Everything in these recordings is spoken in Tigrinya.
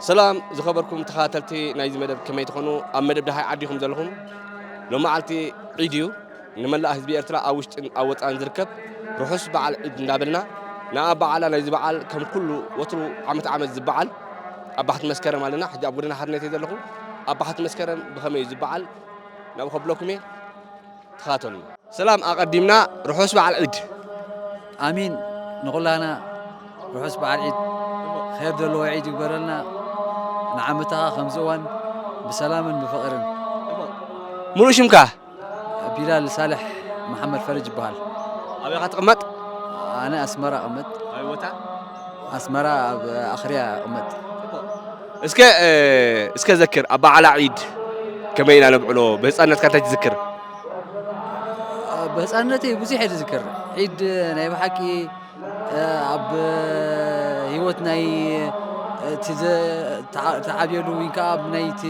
ሰላም ዝኸበርኩም ተኸታተልቲ ናይዚ መደብ፣ ከመይ ትኾኑ? ኣብ መደብ ደሃይ ዓዲ ኢኹም ዘለኹም። ሎማዓልቲ ዒድ እዩ። ንመላእ ህዝቢ ኤርትራ ኣብ ውሽጥን ኣብ ወጻእን ዝርከብ ርሑስ በዓል ዒድ እንዳበልና፣ ንኣበዓዕላ ናይዚ በዓል ከም ኩሉ ወትሩ ዓመት ዓመት ዝበዓል ኣብ ባሕቲ መስከረም ኣለና። ሕጂ ኣብ ጎደና ሓርነት እየ ዘለኹ። ኣብ ባሕቲ መስከረም ብኸመይ እዩ ዝበዓል ናብኡ ከብለኩም እየ። ተኸታተሉኒ። ሰላም፣ ኣቐዲምና ርሑስ በዓል ዒድ። ኣሚን። ንኹላና ርሑስ በዓል ዒድ፣ ኸይር ዘለዎ ዒድ ይግበረልና። ንዓመታኻ ከምዚ እዋን ብሰላምን ብፍቕርን። ሙሉእ ሽምካ? ቢላል ሳልሕ መሓመድ ፈረጅ ይበሃል። ኣበይ ኢኻ ትቕመጥ? ኣነ ኣስመራ እቕመጥ። ኣበይ ቦታ? ኣስመራ ኣብ ኣኽርያ እቕመጥ። እስከ፣ እ፣ እስከ ዘክር፣ ኣበዓዕላ ዒድ ከመይ ኢና ነብዕሎ? ብህፃንነትካ እንታይ ትዝክር? ብህፃንነተይ ብዙሕ እየ ዝዝክር። ዒድ ናይ ብሓቂ፣ እ፣ ኣብ ህይወት ናይ፣ እ፣ እቲ ዘ-፣ ተዓ-፣ ተዓብየሉ፣ ወይ ከዓ ኣብ ናይ እቲ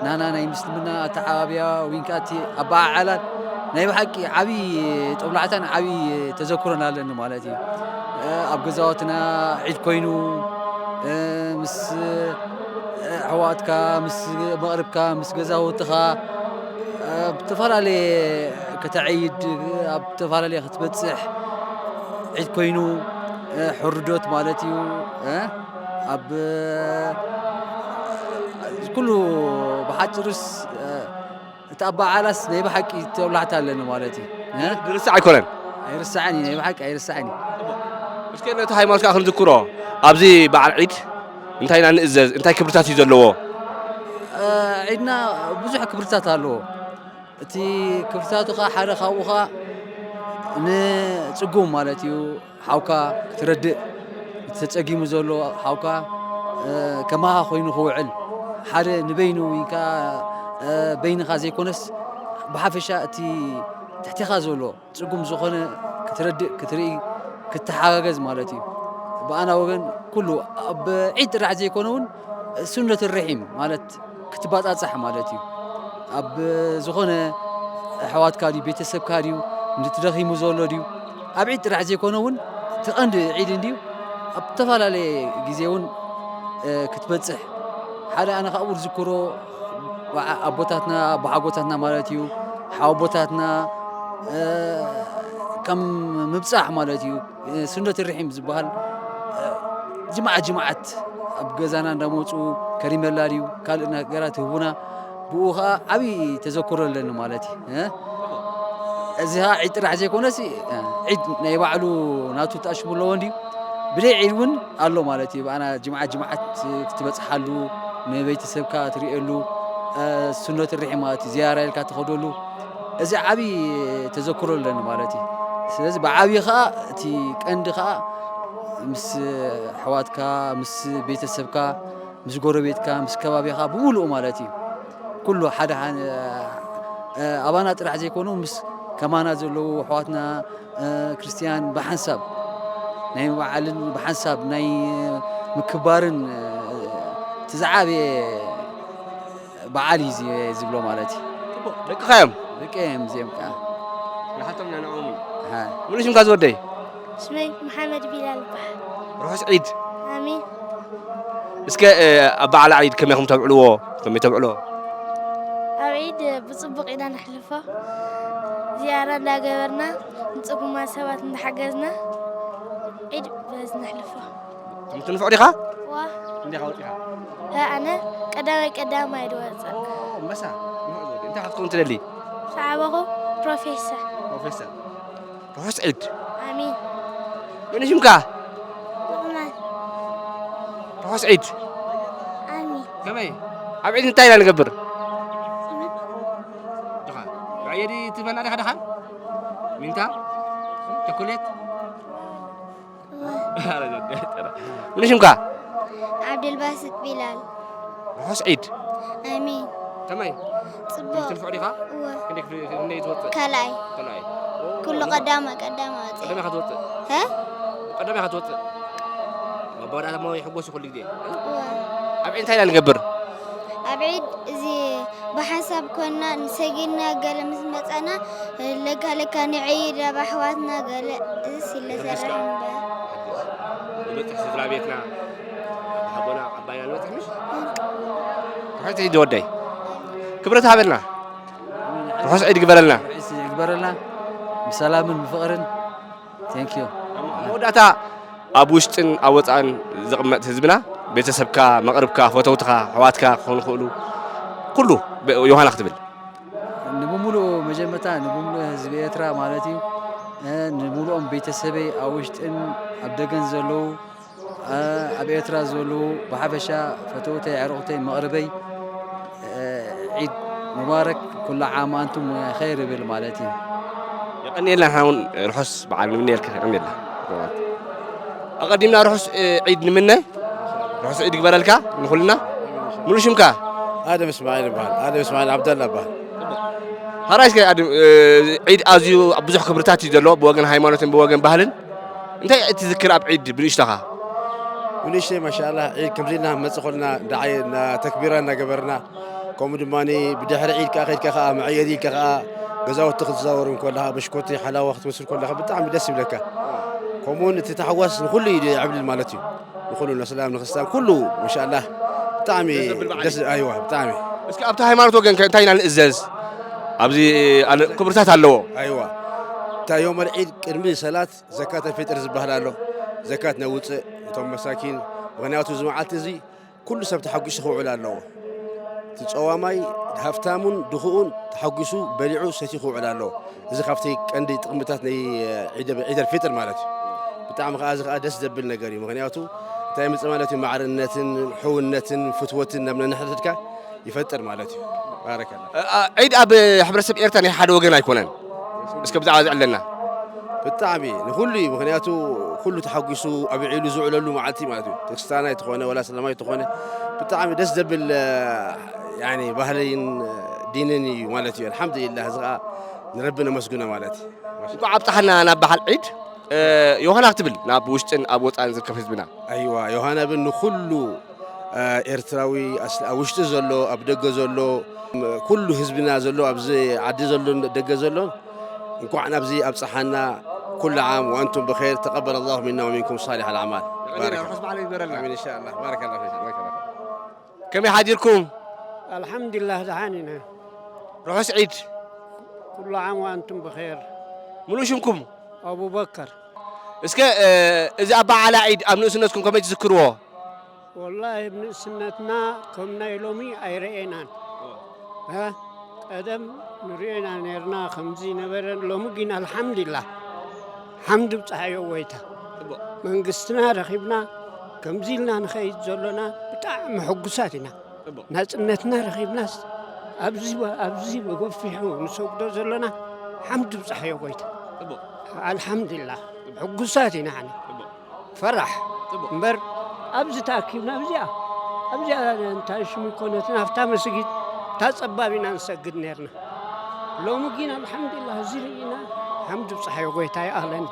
ናና ናይ ምስልምና ኣተዓባብያ፣ ወይ ከዓ እቲ ኣበዓዕላን ናይ ብሓቂ ዓብዪ ጦብላሕታን ዓብዪ ተዘክሮን ኣለኒ ማለት እዩ። እ፣ ኣብ ገዛውትና ዒድ ኮይኑ፣ እ፣ ምስ፣ እ፣ ኣሕዋትካ፣ ምስ መቕርብካ፣ ምስ ገዛውትኻ፣ እ፣ ብተፈላለየ ከተዐይድ፣ ኣብ ዝተፈላለየ ክትበጽሕ ዒድ ኮይኑ፣ እ፣ ሕርዶት ማለት እዩ። እ፣ ኣብ ኩሉ ብሓጭሩስ፣ እ፣ እቲ ኣበዓዕላስ ናይ ብሓቂ ተብላሕታ ኣለኒ ማለት እዩ። እ? ዝርሳዕ ኣይኮነን። ኣይርሳዕን እዩ፣ ናይ ብሓቂ ኣይርሳዕን እዩ። እስከ ነቲ ሃይማኖት ከዓ ክንዝክሮ፣ ኣብዚ በዓል ዒድ እንታይ ኢና ንእዘዝ? እንታይ ክብርታት እዩ ዘለዎ? እ፣ ዒድና ብዙሕ ክብርታት ኣለዎ። እቲ ክብርታቱ ከዓ ሓደ ካብኡ ከዓ ንጽጉም ማለት እዩ። ሓውካ ክትረድእ፣ እቲ ተጸጊሙ ዘሎ ሓውካ፣ እ፣ ከማኻ ኮይኑ ክውዕል፣ ሓደ ንበይኑ ወይ ከኣ፣ እ፣ በይንኻ ዘይኮነስ፣ ብሓፈሻ እቲ ትሕቴኻ ዘሎ ጽጉም ዝኾነ ክትረድእ፣ ክትርኢ፣ ክትተሓጋገዝ ማለት እዩ። ብኣና ወገን ኩሉ ኣብ ዒድ ጥራሕ ዘይኮነ እውን ሱነት ርሒም ማለት ክትባጻጻሕ ማለት እዩ። ኣብ ዝኾነ ኣሕዋትካ ድዩ፣ ቤተሰብካ ድዩ፣ ንትደኺሙ ዘሎ ድዩ፣ ኣብ ዒድ ጥራሕ ዘይኮነ እውን፣ እቲ ቀንዲ ዒድ እንድዩ፣ ኣብ ዝተፈላለየ ግዜ እውን፣ እ፣ ክትበጽሕ። ሓደ ኣነ ካብኡ ዝዝክሮ፣ ኣቦታትና፣ ኣቦሓጎታትና ማለት እዩ፣ ሓወቦታትና፣ እ፣ ከም ምብጻሕ ማለት እዩ። እ፣ ሱነት ርሒም ዝበሃል፣ እ፣ ጅምዓት ጅምዓት ኣብ ገዛና እንዳመጹ ከሪመላ ድዩ ካልእ ነገራት ይህቡና። ብኡ ኸዓ ዓብዪ ተዘክሮ ኣለኒ ማለት እዩ። እ፣ እዚ ኸዓ ዒድ ጥራሕ ዘይኮነስ፣ እ፣ ዒድ ናይ ባዕሉ ናቱ ተኣሽሙ ኣለዎ እንድዩ። ብደይ ዒድ እውን ኣሎ ማለት እዩ። ብኣና ጅምዓት ጅምዓት ክትበጽሓሉ፣ ንቤተሰብካ ትርእየሉ፣ እ፣ ሱነት ርሒም ማለት እዩ። ዝያራ ኢልካ ትኸደሉ። እዚ ዓብዪ ተዘክሮ ኣለኒ ማለት እዩ። ስለዚ ብዓብዪ ኸዓ እቲ ቀንዲ ኸዓ ምስ ኣሕዋትካ፣ ምስ ቤተሰብካ፣ ምስ ጎረቤትካ፣ ምስ ከባቢኻ ብምሉኡ ማለት እዩ። ኩሉ ሓደ ሓ-፣ እ፣ ኣባና ጥራሕ ዘይኮኑ ምስ ከማና ዘለዉ ኣሕዋትና፣ እ፣ ክርስትያን ብሓንሳብ ናይ ምብዓልን ብሓንሳብ ናይ ምክባርን፣ እ፣ እቲ ዝዓበየ በዓል እዩ እዚ ዝብሎ ማለት እዩ። ጽቡቕ። ደቅኻ እዮም? ደቀይ እዮም እዚኦም ከዓ። ንሓቶም ነንዕኦም እዩ። ሃ። ሙሉእ ሽምካ ዝወደይ? ስመይ መሓመድ ቢላል ይበሃል። ርሑስ ዒድ። ኣሜን። እስከ፣ እ፣ ኣብ በዓል ዒድ ከመይ ኢኹም ተብዕልዎ? ከመይ ተብዕሎ? ኣብ ዒድ ብጽቡቕ ኢና ነሕልፎ። ዝያራ እንዳገበርና፣ ንጽጉማት ሰባት እንዳሓገዝና ዒድ በዚ ነሕልፎ። ትምህርቲ ንፉዕ ዲኻ? ዋ። ክንደይ ኢኻ ወጺኻ? እ፣ ኣነ ቀዳማይ ቀዳማይ ድወጽእ። ኦ፣ ኣንበሳ። ንፉዕ ዘውዲ። እንታይ ክትከውን ትደሊ? ዝዓበኹ ፕሮፌሰር። ፕሮፌሰር። ርሑስ ዒድ። ኣሜን። መን ሽምካ? ሉቕማን። ርሑስ ዒድ። ኣሜን። ከመይ? ኣብ ዒድ እንታይ ኢና ንገብር? ድኻ። ብዕየዲ ትበላ ዲኻ ድኻ? ሚንታ? ቸኮሌት? ምን ሽምካ? ዓብደልባስጥ ቢላል። ርሑስ ዒድ። ኣሜን። ከመይ? ጽቡቕ። ትንፍዕ ዲኻ? እወ። ክንደይ ክፍሊ፣ ክንደይ ትወጽእ? ካልኣይ። ካልኣይ። ኩሉ ኦ፣ ቀዳማ፣ ቀዳማ ወጽእ። ቀዳማይ ኢኻ ትወጽእ? ሀ? ቀዳማይ ኢኻ ትወጽእ? ኣቦና እሞ ይሕጎስ እዩ ኩሉ ግዜ። እወ። ኣብ ዒድ እንታይ ኢና ንገብር? ኣብ ዒድ እዚ ብሓንሳብ ኮንና ንሰጊድና ገለ ምስ መጻና ለካ ለካ ንዕይድ ኣብ ኣሕዋትና ገለ እዚ ስለ የሕጉስካ። ዘራሕምባ። ንበጽሕ ስድራ ቤትና፣ ሓቦና፣ ዓባይና ንበጽሕ ምሽ? ርሑስ ዒድ ወደይ፣ ክብረት ሃበልና። ርሑስ ዒድ ግበረልና። ርሑስ ዒድ ግበረልና። ብሰላምን ብፍቕርን። Thank you። መወዳእታ፣ ኣብ ውሽጥን ኣብ ወፃእን ዝቕመጥ ህዝብና፣ ቤተሰብካ፣ መቕርብካ፣ ፈተውትኻ፣ ኣሕዋትካ ክኾኑ ይኽእሉ፣ ኩሉ ዮሃና ክትብል። ንብምሉኡ፣ መጀመርታ ንብምሉኡ ህዝቢ ኤርትራ ማለት እዩ። እ፣ ንብምሉኦም ቤተሰበይ ኣብ ውሽጥን ኣብ ደገን ዘለዉ፣ እ፣ ኣብ ኤርትራ ዘለዉ ብሓፈሻ፣ ፈተውተይ፣ ኣዕሩኽተይ፣ መቕርበይ፣ እ፣ ዒድ ሙባረክ፣ ኩሉ ዓም ኣንቱም ኸይር እብል ማለት እዩ። የቐንየልና፣ ንሕና እውን ርሑስ በዓል ንምነየልካ፣ የቐንየልና። ኣቐዲምና ርሑስ፣ እ፣ ዒድ ንምነ። ርሑስ ዒድ ግበረልካ ንኹልና። ሙሉ ሽምካ? ኣደም እስማዒል ይበሃል። ኣደም እስማዒል ዓብደላ ይበሃል። ሓራይ እስከ ኣደም፣ እ፣ ዒድ ኣዝዩ ብዙሕ ክብርታት እዩ ዘለዎ፣ ብወገን ሃይማኖትን ብወገን ባህልን። እንታይ ትዝክር ኣብ ዒድ ብንእሽቶኻ? ብንእሽተይ ማሻኣላህ ዒድ ከምዚ ኢልና ንመጽእ ከለና፣ ደዓይ እና ተክቢራ እናገበርና፣ ከምኡ ድማ ብድሕሪ ዒድ ከኣ ከይድካ ከኣ መዐየዲ ኢልካ ከኣ ገዛውቲ ክትዛወር እንከለኻ፣ ብሽኮቲ ሓላዋ ክትወስድ ከለኻ ብጣዕሚ ደስ ይብለካ። ከምኡውን እቲ ታሕጓስ ንኹሉ እዩ የዕብልል ማለት እዩ። ንኹሉ፣ ንእስላም ንክርስቲያን ኩሉ፣ ማሻኣላህ፣ ብጣዕሚ ደስ ዘብል በዓል ደስ እዩ። ኣይዋ፣ ብጣዕሚ። እስኪ ኣብቲ ሃይማኖት ወገን ከ እንታይ ኢና ንእዘዝ? ኣብዚ ኣነ ክብርታት ኣለዎ። ኣይዋ፣ እታ ዮመል ዒድ ቅድሚ ሰላት ዘካተል ፊጥር ዝበሃል ኣሎ። ዘካት ነውፅእ፣ እቶም መሳኪን፣ ምኽንያቱ እዚ መዓልቲ እዚ ኩሉ ሰብ ተሓጒሱ ክውዕል ኣለዎ። እቲ ጸዋማይ፣ ሃፍታሙን ድኹኡን ተሓጒሱ በሊዑ ሰትዩ ክውዕል ኣለዎ። እዚ ካብቲ ቀንዲ ጥቕምታት ናይ ዒደ-፣ ዒደል ፊጥር ማለት እዩ። ብጣዕሚ ከኣ፣ እዚ ከኣ ደስ ዘብል ነገር እዩ። ምኽንያቱ እንታይ ይምጽእ ማለት እዩ? ማዕርነትን ሕውነትን ፍትወትን ናብ ነንሕድሕድካ ይፈጥር ማለት እዩ። ባረከላ። እ፣ አ፣ ዒድ ኣብ ሕብረተሰብ ኤርትራ ናይ ሓደ ወገን ኣይኮነን። እስከ ብዛዕባ እዚ ዕለና። ብጣዕሚ ንኹሉ እዩ። ምኽንያቱ ኩሉ ተሓጒሱ ኣብ ዒሉ ዝውዕለሉ መዓልቲ ማለት እዩ። ክርስትያናይ ተኾነ ወላ እስላማይ ተኾነ ብጣዕሚ ደስ ዘብል፣ እ፣ ያኒ ባህልን ዲንን እዩ ማለት እዩ። ኣልሓምዱሊላህ፣ እዚ ኸኣ ንረቢ ነመስግኖ ማለት እዩ። እንኳዕ ኣብጽሓና ናብ በዓል ዒድ። እ፣ ዮሃና ክትብል ናብ ውሽጥን ኣብ ወጻእን ዝርከብ ህዝብና። ኣይዋ፣ ዮሃና ብል ንኹሉ፣ እ፣ ኤርትራዊ ኣስ-፣ ኣብ ውሽጢ ዘሎ፣ ኣብ ደገ ዘሎ፣ ም-፣ ኩሉ ህዝብና ዘሎ፣ ኣብዚ ዓዲ ዘሎ፣ ደገ ዘሎ፣ እንኳዕ ናብዚ ኣብጽሓና። ኩሉ ዓም ወኣንቱም ብኸይር፣ ተቀበለ ላሁ ሚና ወሚንኩም ሳሊሕ ኣልኣዕማል። ባረከ። ርሑስ በዓል ይግበረልና። ኣሚን፣ ኢንሻኣላህ። ባረከላሁ ፊኩም። ባረከላሁ ፊኩም። ከመይ ሓዲርኩም? ኣልሓምዱሊላህ፣ ደሓን ኢና። ርሑስ ዒድ። ኩሉ ዓም ወኣንቱም ብኸይር። ሙሉእ ሽምኩም? ኣቡበከር። እስከ፣ እ፣ እዚ ኣበዓዕላ ዒድ ኣብ ንእስነትኩም ከመይ ትዝክርዎ? ወላሂ፣ ኣብ ንእስነትና ከም ናይ ሎሚ ኣይረኤናን። እ፣ ቀደም ንሪኦ ኢና ነርና፣ ከምዚ ነበረ። ሎሚ ግን ኣልሓምዱሊላህ፣ ሓምድ ብጻሕ እዮ ጎይታ። ጽቡቕ። መንግስትና ረኺብና፣ ከምዚ ኢልና ንኸይድ ዘሎና ብጣዕሚ ሕጉሳት ኢና። ጽቡቕ። ናጽነትና ረኺብናስ፣ ኣብዚ በ-፣ ኣብዚ ብገፊሑ ንሰግዶ ዘሎና ሓምድ ብጻሕ እዮ ጎይታ። ጽቡቕ። ኣልሓምዱሊላህ፣ ሕጉሳት ኢና። ኣነ ጽቡቕ። ፈራሕ ጽቡቕ። እምበር፣ ኣብዚ ተኣኪብና፣ ኣብዚኣ፣ ኣብዚኣ እንታይ ሽሙ ይኮነትን፣ ኣብታ መስጊድ እታ ጸባብ ኢና ንሰግድ ነርና። ሎሚ ግን ኣልሓምዱሊላህ፣ እዚ ርኢና፣ ሓምድ ብጻሕ እዮ ጎይታ፣ ይኣኽለኒ።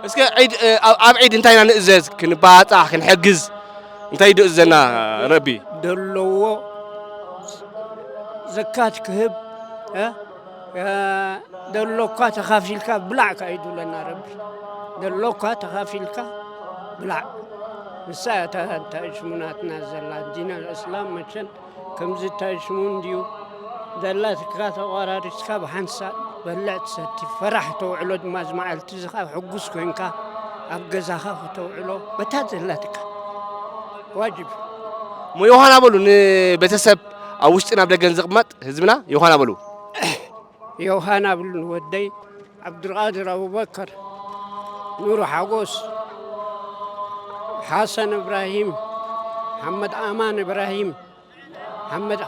እስከ ዒድ፣ እ፣ ኣብ፣ ኣብ ዒድ እንታይ ኢና ንእዘዝ? ክንባጻሕ፣ ክንሕግዝ፣ እንታይ ይእዘና ረቢ? ደለዎ ዘካት ክህብ፣ እ፣ እ፣ ደሎኳ ተኻፊልካ ብላዕ ከኣ እዩ ዝብለና ረቢ። ደሎኳ ተኻፊልካ ብላዕ። ንሳ እያ እታ፣ እንታይ ሽሙ ናትና ዘላ፣ ዲን ኣልእስላም መቸም ከምዚ እንታይ ሽሙ እንድዩ፣ ዘላትካ ተቋራሪስካ ብሓንሳእ በልዕ ትሰቲ፣ ፈራሕ ተውዕሎ ድማ እዚ መዓልቲ እዚ ኸዓ ሕጉስ ኮይንካ ኣብ ገዛኻ ከተውዕሎ በታ ዘላትካ ዋጅብ። እሞ ዮሃና በሉ፣ ንቤተሰብ ኣብ ውሽጥን ኣብ ደገን ዝቕመጥ ህዝብና ዮሃና በሉ። ዮሃና በሉ ንወደይ፣ ዓብዱልቃድር ኣቡበከር፣ ኑሩ ሓጎስ፣ ሓሰን እብራሂም፣ ሓመድ ኣማን እብራሂም፣ ሓመድ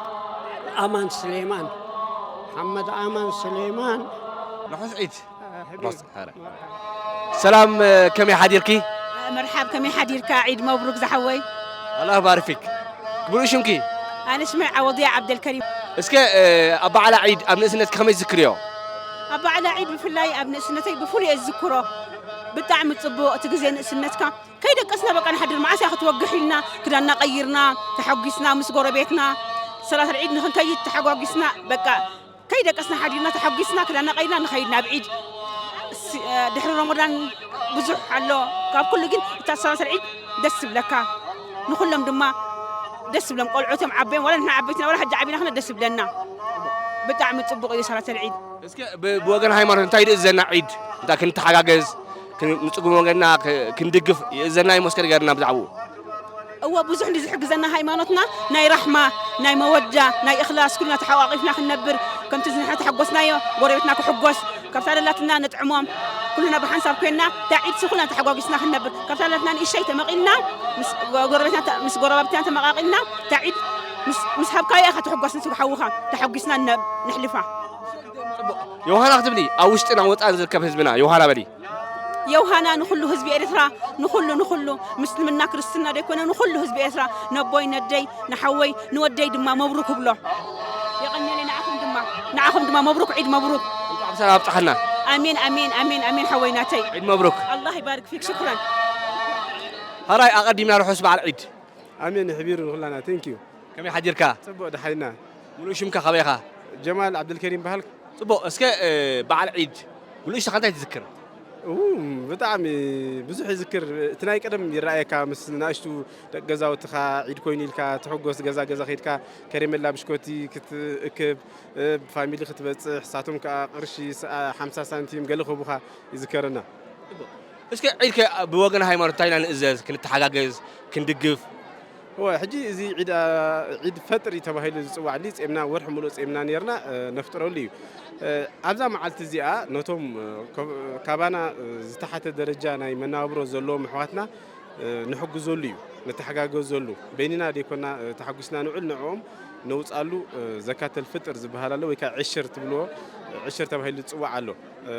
ኣማን ስሌማን፣ ሓመድ ኣማን ስሌማን። ርሑስ ዒድ። ርሑስ፣ ሐረ። ሰላም፣ ከመይ ሓዲርኪ? መርሓብ፣ ከመይ ሓዲርካ? ዒድ መብሩክ ዝሓወይ። ኣላህ ባርክ ፊክ። ክብሩ ሽምኪ? ኣነ ሽመይ ዓወድያ ዓብደልከሪም። እስከ፣ እ፣ ኣበዓዕላ ዒድ ኣብ ንእስነትኪ ከመይ ትዝክርዮ? ኣበዓዕላ ዒድ ብፍላይ ኣብ ንእስነተይ ብፍሉይ እየ ዝዝክሮ። ብጣዕሚ ጽቡቕ እቲ ግዜ ንእስነትካ። ከይደቀስና በቃ ንሓድር፣ መዓስ እያ ክትወግሕ ኢልና ክዳንና ቀይርና ተሓጒስና ምስ ጎረቤትና ሰላት ዒድ ንኽንከይድ ተሓጓጒስና በቃ ከይደቀስና ሓዲርና ተሓጒስና ክዳንና ቀይርና ንኸይድ ናብ ዒድ። ሲ-፣ ድሕሪ ረመዳን ብዙሕ ኣሎ። ካብ ኩሉ ግን እታ ሰላት ዒድ ደስ ትብለካ። ንኹሎም ድማ ደስ ዝብሎም ቆልዑቶም ዓበዮም፣ ዋላ ንሕና ዓበይትና፣ ዋላ ሕጂ ዓቢና ክነ ደስ ዝብለና። ብጣዕሚ ጽቡቕ እዩ ሰላተል ዒድ። እስከ ብ-፣ ብወገን ሃይማኖት እንታይ ይእዘና ዒድ? እንታይ ክንተሓጋገዝ፣ ክን-፣ ንጽጉም ወገንና ክ-፣ ክንድግፍ ይእዘና ይመስከር ገርና ብዛዕባኡ። እወ፣ ብዙሕ እንዲ ዝሕግዘና ሃይማኖትና፣ ናይ ራሕማ፣ ናይ መወዳ፣ ናይ እኽላስ፣ ኩልና ተሓቋቒፍና ክንነብር፣ ከምቲ ንሕና ተሓጎስናዮ፣ ጎረቤትና ክሕጎስ፣ ካብታ ደላትና ነጥዕሞም፣ ኩልና ብሓንሳብ ኮይንና፣ እታ ዒድ ኩልና ተሓጓጊስና ክንነብር፣ ካብታ ደላትና ንእሽተይ ተመቒልና፣ ምስ ጎረቤትና ተ-፣ ምስ ጎረባብትና ተመቓቒልና፣ እታ ዒድ ምስ፣ ምስ ሃብካዮ ኢኻ ትሕጎስ፣ ንስጋ ሓውኻ ተሓጒስና ነ-፣ ነሕልፋ። ዮሃና ክትብሊ፣ ኣብ ውሽጥና ወፃእን ዝርከብ ህዝብና ዮሃና በሊ። የውሃና ንኹሉ ህዝቢ ኤርትራ፣ ንኹሉ፣ ንኹሉ፣ ምስልምና ክርስትና ደይኮነ፣ ንኹሉ ህዝቢ ኤርትራ፣ ነቦይ፣ ነደይ፣ ንሓወይ፣ ንወደይ ድማ መብሩክ እብሎ። የቐንየለይ፣ ንዓኹም ድማ፣ ንዓኹም ድማ መብሩክ፣ ዒድ መብሩክ። እንኳዕ ብሰላም ኣብጽሓና። ኣሜን፣ ኣሜን፣ ኣሜን፣ ኣሜን፣ ሓወይ ናተይ። ዒድ መብሩክ። ኣላህ ይባርክ ፊክ፣ ሽኩራን። ሕራይ ኣቐዲምና ርሑስ በዓል ዒድ። ኣሜን፣ ይሕቢሩ ንኹላና። ቴንክ ዩ። ከመይ ሓዲርካ? ጽቡቕ፣ ደሓይና። ሙሉእ ሽምካ፣ ካበይ ኢኻ? ጀማል ዓብደልከሪም በሃል። ጽቡቕ፣ እስከ፣ እ፣ በዓል ዒድ ብንእሽቶኻ እንታይ ትዝክር? እው፣ ብጣዕሚ ብዙሕ ይዝክር። እቲ ናይ ቀደም ይረኣየካ፣ ምስ ንኣሽቱ ደቂ ገዛውትኻ ዒድ ኮይኑ ኢልካ ትሕጎስ፣ ገዛ ገዛ ከይድካ ከሬመላ ብሽኮቲ ክትእክብ፣ እ፣ ፋሚሊ ክትበጽሕ፣ ሳቶም ከኣ ቅርሺ፣ ስ-፣ ሓምሳ ሳንቲም ገለ ክህቡኻ ይዝከረና። እስከ ዒድ ከ ብወገን ሃይማኖት እንታይ ኢና ንእዘዝ? ክንተሓጋገዝ፣ ክንድግፍ? እወ፣ ሕጂ እዚ ዒድ፣ ዒድ ፈጥሪ ተባሂሉ ዝጽዋዕ፣ እንዲ ጼምና፣ ወርሒ ሙሉእ ጼምና ኔርና፣ እ፣ ነፍጥረሉ እዩ። እ፣ ኣብዛ መዓልቲ እዚኣ ነቶም፣ እ፣ ኮ-፣ ካባና፣ እ፣ ዝተሓተ ደረጃ ናይ መነባብሮ ዘለዎም ኣሕዋትና፣ እ፣ ንሕግዘሉ እዩ፣ ንተሓጋገዘሉ። በይንና ደይኮና፣ እ፣ ተሓጒስና ንውዕል፣ ንዕኦም ነውጻሉ፣ እ፣ ዘካተል ፍጥር ዝበሃል ኣሎ፣ ወይ ከኣ ዕሽር ትብልዎ፣ ዕሽር ተባሂሉ ዝጽዋዕ ኣሎ። እ፣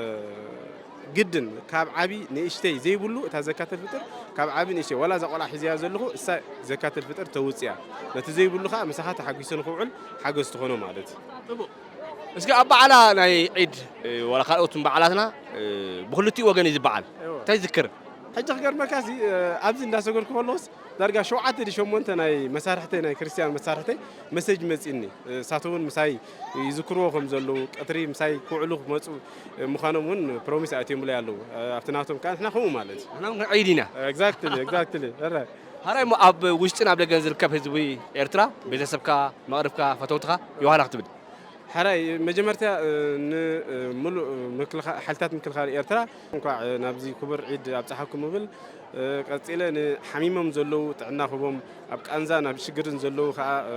ግድን ካብ ዓቢ ንእሽተይ ዘይብሉ፣ እታ ዘካተል ፍጥር ካብ ዓቢ ንእሽተይ፣ ዋላ እዛ ቆልዓ ሒዘያ ዘለኹ፣ እሳ ዘካተል ፍጥር ተውጽያ። ነቲ ዘይብሉ ከኣ ምሳኻ ተሓጒሱ ንኽውዕል ሓገዝ ትኾኖ ማለት እዩ። ጽቡቕ። እስኪ ኣብ በዓላ ናይ ዒድ፣ እ፣ ዋላ ካልኦት በዓላትና፣ እ፣ ብኽልቲኡ ወገን እዩ ዝበዓል። እዎ። እንታይ ትዝክር? ሕጂ ክገርመካ ሲ፣ እ፣ ኣብዚ እንዳሰገድኩ ከለኹስ ዳርጋ ሸውዓተ ድዩ ሸሞንተ ናይ መሳርሕተይ፣ ናይ ክርስትያን መሳርሕተይ መሰጅ መጺእኒ። እ፣ እሳቶም እውን ምሳይ ይዝክርዎ ከም ዘለዉ፣ ቀትሪ ምሳይ ክውዕሉ ክመጹ፣ እ፣ ምዃኖም እውን ፕሮሚስ ኣእትዮምለይ ኣለዉ። እ፣ ኣብቲ ናቶም ከኣ ንሕና ከምኡ ማለት እዩ። ንሕና እውን ክንዒድ ኢና። ኤግዛክትሊ፣ ኤግዛክትሊ። እረ። ሃራይ እሞ ኣብ ውሽጥን ኣብ ደገን ዝርከብ ህዝቢ ኤርትራ፣ ቤተሰብካ፣ መቕርብካ፣ ፈተውትኻ ዮሃና ክትብል? ሕራይ፣ መጀመርታ፣ እ፣ ን፣ እ፣ ምሉእ ምክልኻ-፣ ሓይልታት ምክልኻል ኤርትራ እንኳዕ፣ እ፣ ናብዚ ክቡር ዒድ ኣብጽሓኩም እብል። እ፣ ቀጺለ ንሓሚሞም ዘለዉ ጥዕና ክቦም፣ ኣብ ቃንዛን ኣብ ሽግርን ዘለዉ ከኣ፣ እ፣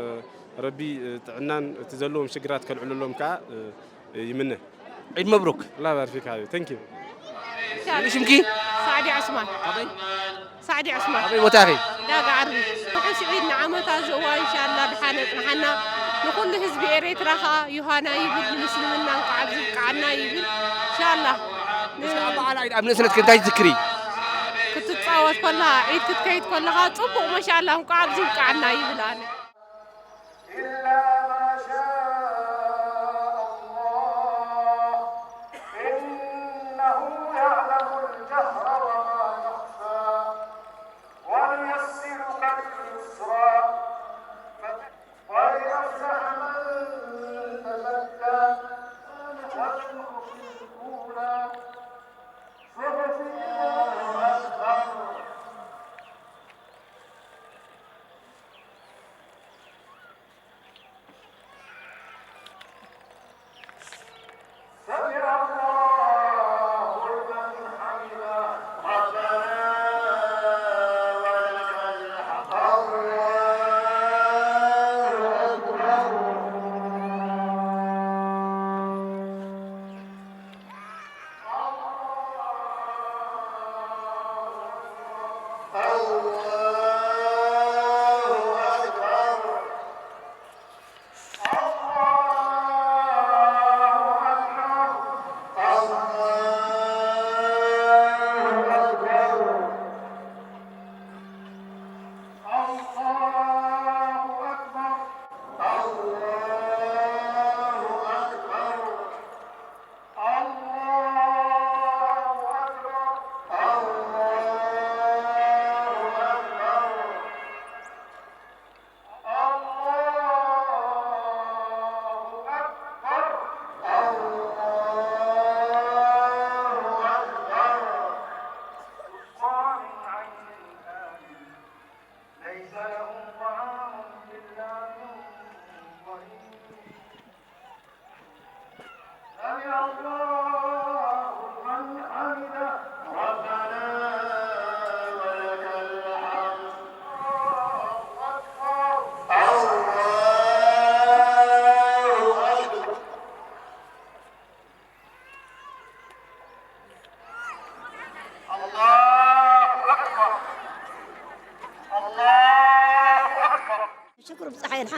ረቢ፣ እ፣ ጥዕናን እቲ ዘለዎም ሽግራት ከልዕለሎም ከኣ፣ እ፣ ይምነ። ዒድ መብሩክ። ላ ባርፊክ ሓቢቢ። ቴንክ ዩ። ሽምኪ? ሳዕዲ ዑስማን። ኣበይ? ሳዕዲ ዑስማን። ኣበይ ቦታ ኢኺ? ዳጋ ዓርቢ። ርሑስ ዒድ ንዓመታ እዚ እዋን ኢንሻኣላ ድሓን የጽንሓና። ንኹሉ ህዝቢ ኤሬትራ ኸኣ ዮሃና ይብል፣ ንምስልምና እንቋዕ ኣብዚ ብቅዓና ይብል። ኢንሻኣላ። እስኪ ኣብ በዓል ዒድ ኣብ ንእስነትኪ እንታይ ትዝክሪ? ክትጻወት ከለኻ፣ ዒድ ክትከይድ ከለኻ፣ ጽቡቕ ማሻኣላ እንቋዕ ኣብዚ ብቅዓና ይብል ኣነ። إلا ما شاء الله، إنه يعلم الجهر وما يخفى، ونيسرك لليسرى، فإن أفلح من تزكى، ولذكر الأولى، صحف إبراهيم أكبر.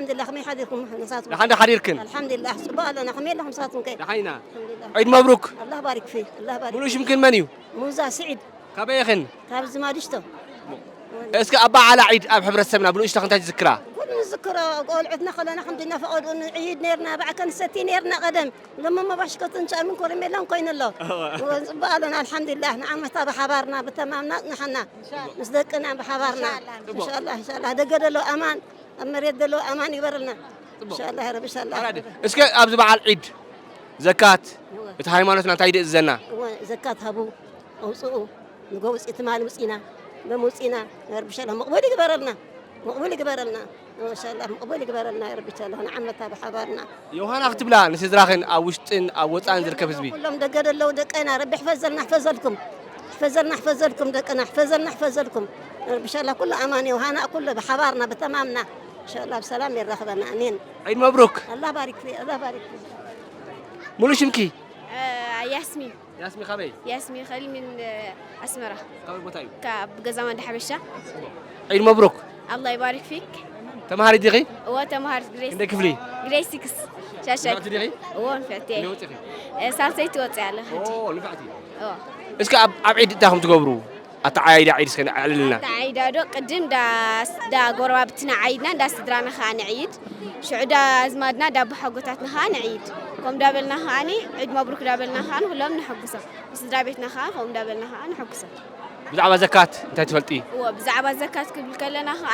ኣልሓምዱሊላህ፣ ከመይ ሓዲርኩም ንሳትኩም? ደሓን ዶ ሓዲርክን? ኣልሓምዱሊላህ፣ ጽቡቕ ኣለና። ከመይ ኣለኹም ንሳትኩም ከ? ደሓን ኢና። ኣልሓምዱሊላህ። ዒድ መብሩክ። ኣላህ ባሪክ ፊክ፣ ኣላህ ባሪክ ሙሉእ ፊክ። ሽምክን መን እዩ? ሙዛ ስዒድ። ካበይ ኢኽን? ካብ ዝማድሽቶ። እስከ ኣብ በዓላ ዒድ ኣብ ሕብረተሰብና ብንእሽቶ ክንታይ ትዝክራ? ኩሉ ንዝክሮ፣ ቆልዑትና ከለና ከምዚ እናፈቐዱ ንዕይድ ነርና፣ ባዕከ ንሰቲ ነርና ቀደም። ሎሚ መባሽከትን ጫምን ኮረሜላን ኮይኑ ኣሎ። እወ፣ ጽቡቕ ኣለና፣ ኣልሓምዱሊላህ። ንዓመታ ብሓባርና ብተማምና ጽንሓና፣ ምስ ደቅና ብሓባርና። ኢንሻላህ፣ ኢንሻላህ። ደገ ደሎ ኣማን፣ ኣብ መሬት ደሎ ኣማን ይበረልና። ኢንሻላህ ረቢ፣ ኢንሻላህ። እስከ ኣብዚ በዓል ዒድ ዘካት እቲ ሃይማኖትና እንታይ ይእዝዘና? እወ፣ ዘካት ሃቡ፣ ኣውፅኡ፣ ንጎ ውፅኢ ትማል ውፅኢና፣ ሎም ውፅኢና፣ ረቢ ኢንሻላህ መቕቡል ይግበረልና፣ መቕቡል ይግበረልና። ኢንሻላህ መቕቡል ይግበረልና ረቢ ኢንሻላህ፣ ንዓመታ ብሓባርና። ዮሃና ክትብላ ንስድራኽን ኣብ ውሽጥን ኣብ ወፃእን ዝርከብ ህዝቢ። ኩሎም ደገ ደለዉ ደቀና ረቢ ሕፈዘልና፣ ሕፈዘልኩም፣ ሕፈዘልና፣ ሕፈዘልኩም ደቀና፣ ሕፈዘልና፣ ሕፈዘልኩም። ረቢ ኢንሻላህ ኩሉ ኣማን ዮሃና፣ ኩሉ ብሓባርና ብተማምና ኢንሻላህ ብሰላም የራኽበና። ኣሜን። ዒድ መብሩክ። ኣላህ ባሪክ ፊ፣ ኣላህ ባሪክ ፊ። ሙሉ ሽምኪ? ያስሚን። ያስሚ ካበይ? ያስሚ ከሊል ምን ኣስመራ። ካበይ ቦታ እዩ? ካብ ገዛ ማንዳ ሓበሻ። ዒድ መብሩክ። ኣላህ ይባርክ ፊክ። ተምሃሪት ዲኺ? እወ ተምሃሪት ግሬስ ክንደይ ክፍሊ? ግሬስ ሲክስ። ሻሻይ። ንፍዕቲ ዲኺ? እወ ንፍዕቲ። ክንደይ ወፂኺ? እ፣ ሳልሰይቲ ወፂኣ ኣለኹ ሕጂ። ኦ ንፍዕቲ። እወ። እስከ ኣብ ኣብ ዒድ እንታይ ኢኹም ትገብሩ? ኣተዓያይዳ ዒድ እስከ ኣዕልልና። ኣተዓይዳ ዶ ቅድም እንዳ እንዳ ጎረባብትና ዓይድና እንዳ ስድራና ከዓ ንዕይድ። ሽዑ ዳ ኣዝማድና ዳ ኣቦሓጎታትና ከዓ ንዕይድ። ከምኡ እንዳበልና ከዓ ዒድ መብሩክ እንዳበልና ከዓ ንኩሎም ነሐጉሶም። ንስድራ ቤትና ከዓ ከምኡ እንዳበልና ከዓ ነሐጉሶም። ብዛዕባ ዘካት እንታይ ትፈልጢ? እወ ብዛዕባ ዘካት ክብል ከለና ከዓ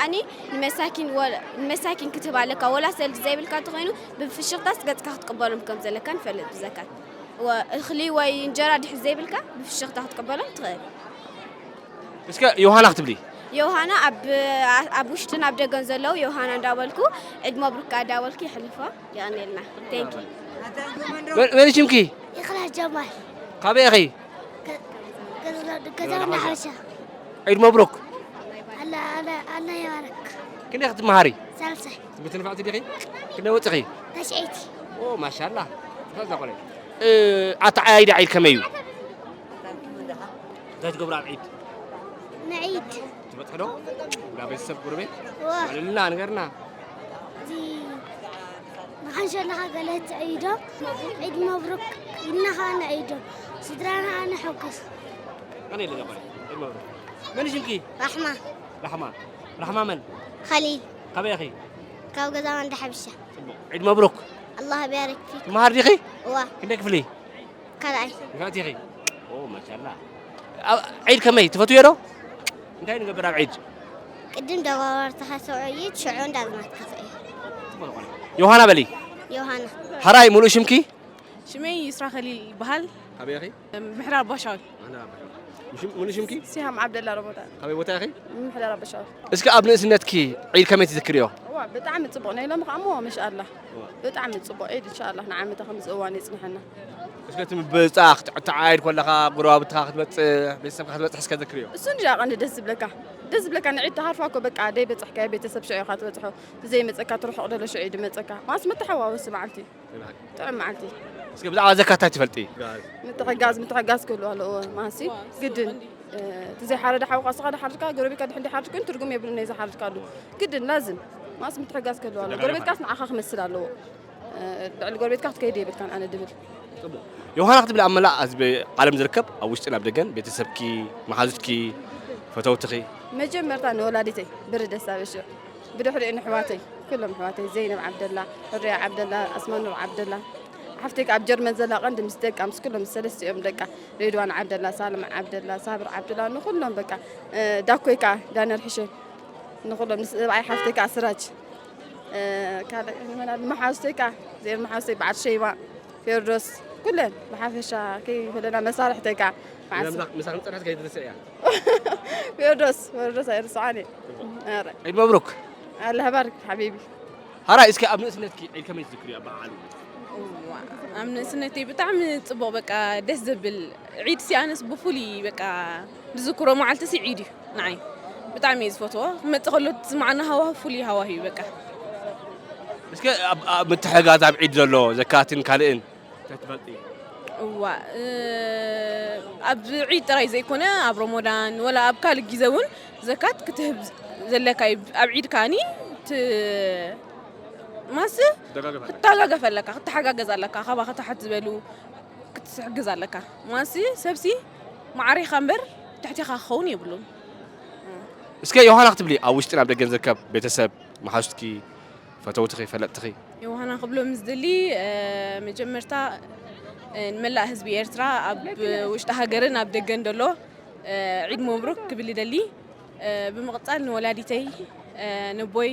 ንመሳኪን ወ- ንመሳኪን ክትህብ ኣለካ። ወላ ሰልዲ ዘይብልካ እንተኾይኑ ብፍሽኽታስ ገጽካ ክትቅበሎም ከም ዘለካ ንፈልጥ ብዘካት። እወ እኽሊ ወይ እንጀራ ድሕር ዘይብልካ ብፍሽኽታ ክትቅበሎም ትኽእል። እስከ ዮሃና ክትብሊ። ዮሃና ኣብ ኣብ ውሽጥን ኣብ ደገን ዘለዉ ዮሃና እንዳበልኩ ዒድ መብሩክ እንዳበልኩ የሕልፎ። የቐንየልና። Thank you። መን መን ሽምኪ? ይኽላ ጀማል ካበይ ኢኺ? ገዛ እንዳሓበሻ። ዒድ መብሩክ። ኣላ ኣላ ኣላ ይባረክ። ክንደይ ክትመሃሪ? ሳልሳይ። ትምህርቲ ንፍዕቲ ዲኺ? ክንደይ ወፅኺ? ተሽዐይቲ። ኦ ማሻላ። ከዛ ቆለ እ፣ ኣተዓያይዳ ዒድ ከመይ እዩ? እንታይ ትገብሩ ኣብ ዒድ? ንዒድ ትበፅሑ ዶ? እንዳ ቤተሰብ ጎረቤት? ዋ ኣልልና ንገርና። እዚ ንሓንሸለኻ ገለ ትዕይዶ ዒድ መብሩክ ኢልና ኸዓ ንዕይዶ ስድራና ኸዓ ነሐጉስ። ኣነ ኢለ ነበር ዒድ መብሩክ። መን ሽምኪ? ራሕማ። ራሕማ። ራሕማ መን? ኸሊል። ካበይ ኢኺ? ካብ ገዛ ማንዳ ሓብሻ። ጽቡቕ። ዒድ መብሩክ። ኣላህ ይባርክ ፊክ። ትመሃር ዲኺ? እዋ። ክንደይ ክፍሊ? ካልኣይ። ንፍዕቲ ኢኺ? ኦ ማሻላ። ኣብ ዒድ ከመይ ትፈትውዮ ዶ? እንታይ ንገብር ኣብ ዒድ? ቅድም ደጓባርትኻ ተውዕይት ሽዑ እንዳዝማትካ ትዕይድ። ጽቡቕ ዝኾነ። ዮሃና በሊ። ዮሃና። ሕራይ ሙሉእ ሽምኪ? ሽመይ ይስራ ከሊል ይበሃል። ኣበይ ኢኺ? ምሕራር ባሻዊ። ሙሉ ሽምኪ? ሲሃም ዓብደላ ረሞዳን። ካበይ ቦታ ኢኺ? ምሕራር ባሻዊ። እስኪ ኣብ ንእስነትኪ ዒድ ከመይ ትዝክርዮ? እዋ ብጣዕሚ ጽቡቕ ናይ ሎሚ ከኣ እሞ መሻኣላ ብጣዕሚ ጽቡቕ ዒድ እንሻኣላ ንዓመታ ከምዚ እዋን የጽንሐና። እስከ እቲ ምብጻሕ ክትዓይድ ከለኻ ጎረባብትኻ ክትበጽሕ ቤተሰብካ ክትበጽሕ እስከ ዘክርዮ። እሱ እንድያ ቀንዲ ደስ ዝብለካ ደስ ዝብለካ ንዒድ ተሃርፋ እኮ በቃ ደይ በጽሕካዮ ቤተሰብ ሽዑ ኢኻ ትበጽሖ ብዘይ መጸካ ትርሕቕ ደሎ ሽዑ ድመጸካ ማስ መተሓዋወሲ መዓልቲ ጥዑም መዓልቲ። እስከ ብዛዕባ ዘካት እንታይ ትፈልጢ? ምትሕጋዝ ምትሕጋዝ ክህሉ ኣለዎ ማሲ ግድን እቲ ዘይሓረደ ሓውካ ስኻ ድሓርድካ ጎረቤትካ ድሕን ድሓርድ ኮይኑ ትርጉም የብሉን ናይ ዝሓርድካሉ ግድን ላዝም ማስ ምትሕጋዝ ክህሉ ኣለዎ። ጎረቤትካስ ንዓኻ ክመስል ኣለዎ። ልዕሊ ጎረቤትካ ክትከይድ የብልካን ኣነ ድብል። ዮሃና ክትብል ኣብ መላእ ህዝቢ ዓለም ዝርከብ ኣብ ውሽጥን ኣብ ደገን ቤተሰብኪ፣ መሓዙትኪ፣ ፈተውትኺ። መጀመርታ ንወላዲተይ ብሪ ደስታ በሽር ብድሕሪኡ ንሕዋተይ ኩሎም ኣሕዋተይ ዘይነብ ዓብደላ፣ ሕሩያ ዓብደላ፣ ኣስማኑር ዓብደላ፣ ሓፍተይ ከኣ ኣብ ጀርመን ዘላ ቀንዲ ምስ ደቃ ምስ ኩሎም ምስ ሰለስቲኦም ደቃ ሬድዋን ዓብደላ፣ ሳልም ዓብደላ፣ ሳብር ዓብደላ ንኩሎም በቃ ዳኮይ ከኣ ዳንያል ሕሸን ንኩሎም ንሰብኣይ ሓፍተይ ከኣ ስራጅ ካልእ መሓዙተይ ከኣ ዜር መሓዙተይ በዓል ሸይባ ፌርዶስ ኩለን ብሓፈሻ ከይፈለና መሳርሕተይ ከኣ መዓስ ምሳኽ ምሳኽ ንፅንሐት ከይትርስዕ እያ። ፌርዶስ ፌርዶስ ኣይርስዓን እየ። ኧረ ዒድ መብሩክ። ኣላህ ባርክ ሓቢቢ። ሓራይ እስኪ ኣብ ንእስነትኪ ዒድ ከመይ ትዝክርዮ ኣበዓዕልኡ? እዋ፣ ኣብ ንእስነተይ ብጣዕሚ ጽቡቕ በቃ ደስ ዘብል ዒድ ሲ ኣነስ ብፍሉይ በቃ ዝዝክሮ መዓልቲ ሲ ዒድ እዩ ንዓይ ብጣዕሚ እየ ዝፈትዎ ክመጽእ ከሎ ዝስምዓና ሃዋህ ፍሉይ ሃዋህ እዩ በቃ። እስከ ኣብ ኣብ ምትሕግጋዝ ኣብ ዒድ ዘሎ ዘካትን ካልእን እንታይ ትፈልጢ? እዋእ ኣብ ዒድ ጥራይ ዘይኮነ ኣብ ሮሞዳን ወላ ኣብ ካልእ ጊዘ እውን ዘካት ክትህብ ዘለካ እዩ። ኣብ ዒድ ከኣኒ ት- ማሲ ክትተጋገፍ ኣለካ፣ ክትሓጋገዝ ኣለካ፣ ካባኻ ታሕት ዝበሉ ክትሕግዝ ኣለካ። ማሲ ሰብሲ ማዕሪኻ እምበር ትሕቲኻ ክኸውን የብሉን። እስከ ዮሃና ክትብሊ ኣብ ውሽጥን ኣብ ደገን ዝርከብ ቤተሰብ፣ መሓዙትኪ፣ ፈተውትኺ፣ ፈለጥትኺ? ዮሃና ክብሎ ምስ ደሊ መጀመርታ ንመላእ ህዝቢ ኤርትራ ኣብ ውሽጢ ሃገርን ኣብ ደገን ደሎ ዒድ መብሩክ ክብል ይደሊ። ብምቕጻል ንወላዲተይ፣ ነቦይ፣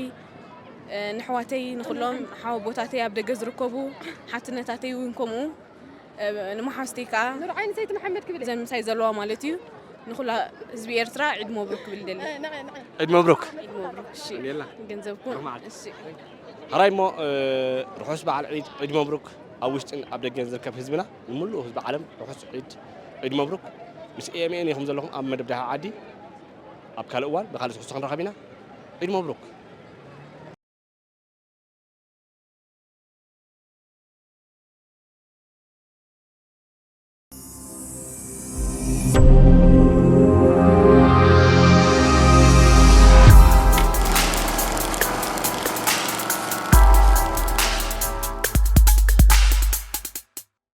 ንሕዋተይ፣ ንኹሎም ሓወቦታተይ ኣብ ደገ ዝርከቡ ሓትነታተይ እውን ከምኡ፣ ንመሓዝተይ ከዓ ንርዓይ ንሰይቲ መሓመድ ክብል እዘን ምሳይ ዘለዋ ማለት እዩ። ንኹላ ህዝቢ ኤርትራ ዒድ መብሩክ ክብል ይደሊ። ዒድ መብሩክ። ዒድ መብሩክ። እሺ። ገንዘብኩም። እሺ። ሕራይ እሞ ርሑስ በዓል ዒድ፣ ዒድ መብሩክ። ኣብ ውሽጥን ኣብ ደገን ዝርከብ ህዝብና፣ ንምሉእ ህዝቢ ዓለም ርሑስ ዒድ፣ ዒድ መብሩክ። ምስ ኤ ኤም ኤን ኢኹም ዘለኹም ኣብ መደብ ዳህይ ዓዲ። ኣብ ካልእ እዋን ብኻልእ ትሕዝቶ ክንራኸብ ኢና። ዒድ መብሩክ።